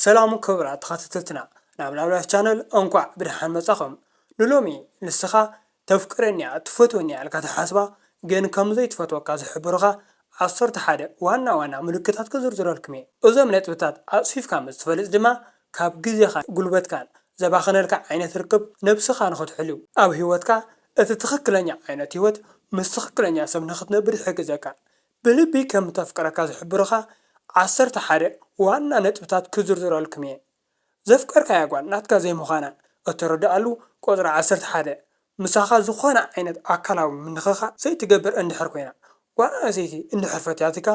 ሰላም ክቡራት ተኸታተልትና ናብ ላቭ ላይፍ ቻነል እንኳዕ ብደሓን መጻኹም። ንሎሚ ንስኻ ተፍቅረኒ እያ፣ ትፈትወኒ እያ ኢልካ ትሓስባ ግን ከም ዘይትፈትወካ ዝሕብሩኻ ዓሰርተ ሓደ ዋና ዋና ምልክታት ክዝርዝረልኩም እየ። እዞም ነጥብታት ኣጽፊፍካ ምስ ትፈልጥ ድማ ካብ ግዜኻን ጉልበትካን ዘባኸነልካ ዓይነት ርክብ ነብስኻ ንኽትሕሉ ኣብ ህይወትካ እቲ ትኽክለኛ ዓይነት ህይወት ምስ ትኽክለኛ ሰብ ንኽትነብር ይሕግዘካ። ብልቢ ከም ተፍቅረካ ዝሕብሩኻ ዓሰርተ ሓደ ዋና ነጥብታት ክዝርዝረልኩም እየ። ዘፍቀርካያ ጓል ናትካ ዘይምዃና እትረድኣሉ። ቁጽሪ ዓሰርተ ሓደ ምሳኻ ዝኾነ ዓይነት ኣካላዊ ምንኽኻእ ዘይትገብር እንድሕር ኮይና። ጓል ኣንስተይቲ እንድሕር ፈትያትካ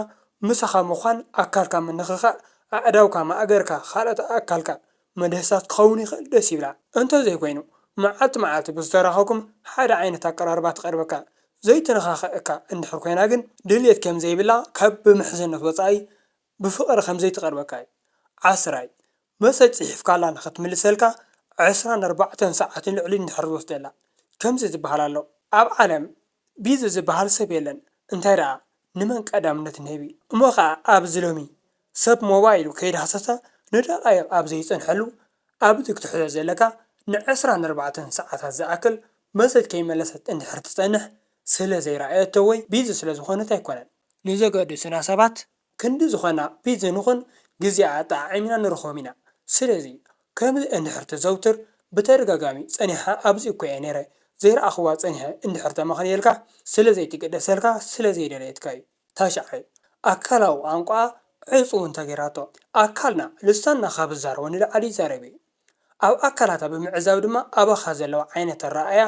ምሳኻ ምዃን ኣካልካ ምንኽኻእ፣ ኣእዳውካ፣ ማእገርካ፣ ካልኦት ኣካልካ መደህሳት ክኸውን ይኽእል ደስ ይብላ። እንተዘይኮይኑ መዓልቲ መዓልቲ ብዝተራኸብኩም ሓደ ዓይነት ኣቀራርባ ትቐርበካ። ዘይትነኻኽእ እካ እንድሕር ኮይና ግን ድልየት ከም ዘይብላ ካብ ብምሕዝነት ወጻኢ ብፍቕሪ ከም ዘይትቐርበካ እዩ። ዓስራይ መሰጅ ጽሒፍካላ ንኽትምልሰልካ ዕስራን ኣርባዕተን ሰዓትን ልዕሊ እንድሕር ዝወስደላ። ከምዚ ዝበሃል ኣሎ፣ ኣብ ዓለም ቢዚ ዝበሃል ሰብ የለን፣ እንታይ ደኣ ንመን ቀዳምነት ንህቢ። እሞ ኸኣ ኣብዚ ሎሚ ሰብ ሞባይሉ ከይዳህሰሰ ንደቓይቕ ኣብ ዘይጸንሐሉ ኣብዚ ክትሕዞ ዘለካ ንዕስራን ኣርባዕተን ሰዓታት ዝኣክል መሰጅ ከይመለሰት እንድሕር ትጸንሕ ስለ ዘይረኣየቶ ወይ ቢዚ ስለ ዝኾነት ኣይኮነን። ንዘገድሱና ሰባት ክንዲ ዝኾና ቢዚ ንኹን ግዜ ኣጠዓዒምና ንረኽቦም ኢና። ስለዚ ከምዚ እንድሕር ተዘውትር ብተደጋጋሚ ጸኒሓ ኣብዚ እኮ እየ ነይረ ዘይረኣኽዋ ጸኒሐ እንድሕር ተመኽንየልካ ስለ ዘይትግደሰልካ ስለ ዘይደለየትካ እዩ። ታሽዓይ ኣካላዊ ቋንቋ ዕጹው እንተገይራቶ። ኣካልና ልሳንና ካብ ዝዛረቦ ንላዕሊ ይዛረብ እዩ። ኣብ ኣካላታ ብምዕዛብ ድማ ኣባኻ ዘለዋ ዓይነት ኣረኣእያ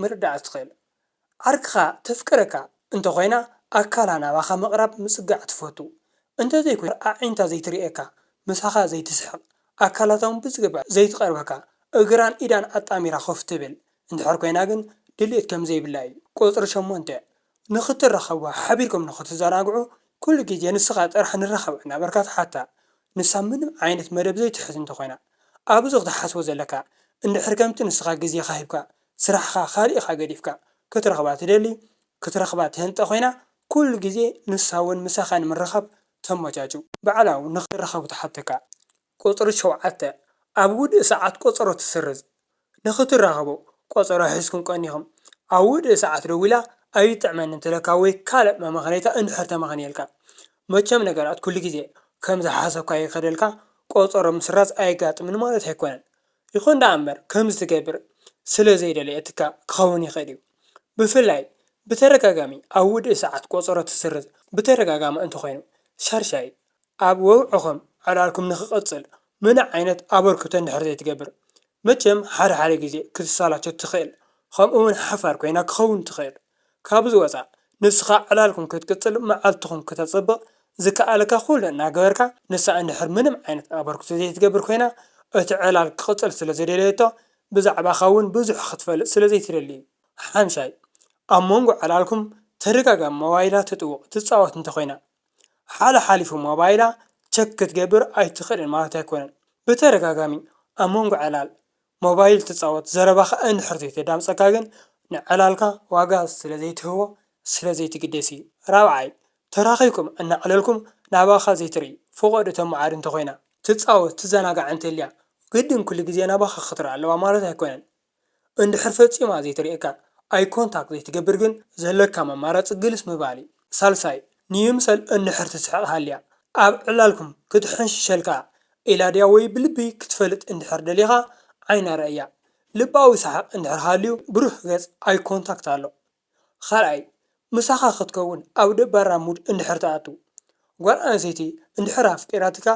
ምርዳእ ትኽእል። ዓርክኻ ተፍቅረካ እንተኾይና ኣካላ ናባኻ ምቕራብ ምጽጋዕ ትፈቱ። እንተዘይኮይኑ ኣዒንታ ዘይትርእየካ፣ ምሳኻ ዘይትስሕቕ፣ ኣካላታ እውን ብዝግባእ ዘይትቐርበካ፣ እግራን ኢዳን ኣጣሚራ ኮፍ ትብል እንድሕር ኮይና ግን ድልየት ከም ዘይብላ እዩ። ቁጽሪ ሸሞንተ ንኽትራኸቡ ሓቢርኩም ንኽትዘናግዑ ኩሉ ግዜ ንስኻ ጥራሕ ንራኸብ እናበልካ ትሓታ። ንሳ ምንም ዓይነት መደብ ዘይትሕዝ እንተኾይና ኣብዚ ክትሓስቦ ዘለካ እንድሕር ከምቲ ንስኻ ግዜኻ ሂብካ ስራሕኻ ካልእ ኢኻ ገዲፍካ ክትረኽባ ትደሊ ክትረኽባ ትህንጠ ኮይና ኩሉ ግዜ ንሳ እውን ምሳኻ ንምርኻብ ተመቻቹ። ባዕላ እውን ንኽትራኸቡ ትሓተካ። ቁጽሪ ሸውዓተ ኣብ ውድእ ሰዓት ቆጸሮ ትስርዝ። ንኽትራኸቡ ቆጸሮ ሒዝኩም ቀኒኹም ኣብ ውድእ ሰዓት ደዊላ ኣይጥዕመኒ እንትለካ ወይ ካልእ መመኽነይታ እንድሕር ተመኽንየልካ። መቸም ነገራት ኩሉ ግዜ ከም ዝሓሰብካዮ ይኸደልካ ቆጸሮ ምስራዝ ኣየጋጥምን ማለት ኣይኮነን። ይኹን ደኣ እምበር ከምዚ ትገብር ስለ ዘይደለየትካ ክኸውን ይኽእል እዩ። ብፍላይ ብተደጋጋሚ ኣብ ውድእ ሰዓት ቆጸሮ ትስርዝ ብተደጋጋሚ እንተኾይኑ ሻርሻይ ኣብ ወግዕኹም ዕላልኩም ንኽቕጽል ምንም ዓይነት ኣበርክቶ እንድሕር ዘይትገብር። መቸም ሓደ ሓደ ግዜ ክትሰላቸ ትኽእል ከምኡ እውን ሓፋር ኮይና ክኸውን ትኽእል። ካብዚ ወፃእ ንስኻ ዕላልኩም ክትቅጽል መዓልትኹም ክተጽብቕ ዝከኣለካ ኩሉ እናገበርካ ንሳ እንድሕር ምንም ዓይነት ኣበርክቶ ዘይትገብር ኮይና እቲ ዕላል ክቕጽል ስለ ዘይደለየቶ ብዛዕባኻ እውን ብዙሕ ክትፈልጥ ስለ ዘይትደሊ እዩ። ሓምሻይ ኣብ መንጎ ዕላልኩም ተደጋጋሚ ሞባይላ ትጥውቕ ትጻወት እንተኾይና ሓለሓሊፉ ሞባይላ ቸክ ክትገብር ኣይትኽእልን ማለት ኣይኮነን። ብተደጋጋሚ ኣብ መንጎ ዕላል ሞባይል ትጻወት ዘረባኻ እንድሕር ዘይተዳምጸካ ግን ንዕላልካ ዋጋ ስለ ዘይትህቦ ስለ ዘይትግደስ እዩ። ራብዓይ ተራኺብኩም እናዕለልኩም ናባኻ ዘይትርኢ ፍቖድ እተመዓድ እንተኾይና ትጻወት ትዘናጋዕ እንተልያ ግድን ኩሉ ግዜ ናባኻ ክትርኢ ኣለዋ ማለት ኣይኮነን። እንድሕር ፈጺማ ዘይትርእየካ ኣይ ኮንታክት ዘይትገብር ግን ዘለካ መማረፂ ግልስ ምባል እዩ። ሳልሳይ ንይምሰል እንድሕር ትስሕቕ ሃልያ ኣብ ዕላልኩም ክትሕንሽሸልካ ኢላ ድያ ወይ ብልቢ ክትፈልጥ እንድሕር ደሊኻ ዓይና ርኣያ። ልባዊ ሰሓቕ እንድሕር ሃልዩ ብሩህ ገጽ ኣይ ኮንታክት ኣሎ። ካልኣይ ምሳኻ ክትከውን ኣብ ደባራ ሙድ እንድሕር ትኣቱ። ጓል ኣንስተይቲ እንድሕር ኣፍቂራትካ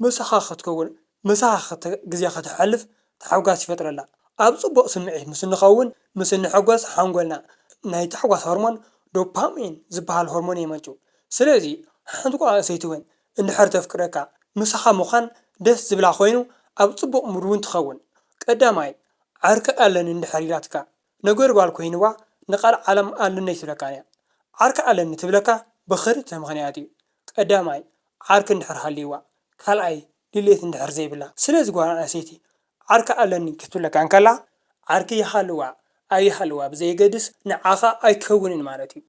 ምሳኻ ክትከውን ምሳኻ ግዜ ከተሕልፍ ተሓጓስ ይፈጥረላ። ኣብ ጽቡቕ ስምዒት ምስ እንኸውን ምስ እንሕጎስ ሓንጎልና ናይ ታሕጓስ ሆርሞን ዶፓሚን ዝበሃል ሆርሞን የመንጩ። ስለዚ ሓንቲ ጓል ኣንስተይቲ እውን እንድሕር ተፍቅረካ ምሳኻ ምዃን ደስ ዝብላ ኮይኑ ኣብ ጽቡቕ ሙድ እውን ትኸውን። ቀዳማይ ዓርኪ ኣለኒ እንድሕር ኢላትካ ነገር ጓል ኮይንዋ ንቃል ዓለም ኣለኒ ኣይትብለካን እያ። ዓርኪ ኣለኒ ትብለካ ብኽልተ ምኽንያት እዩ። ቀዳማይ ዓርኪ እንድሕር ሃልይዋ፣ ካልኣይ ድሌት እንድሕር ዘይብላ። ስለዚ ጓል ኣንስተይቲ ዓርኪ ኣለኒ ክትብለካ እንከላ ዓርኪ ይሃልዋ ኣይሃልዋ ብዘየገድስ ንዓኻ ኣይከውንን ማለት እዩ።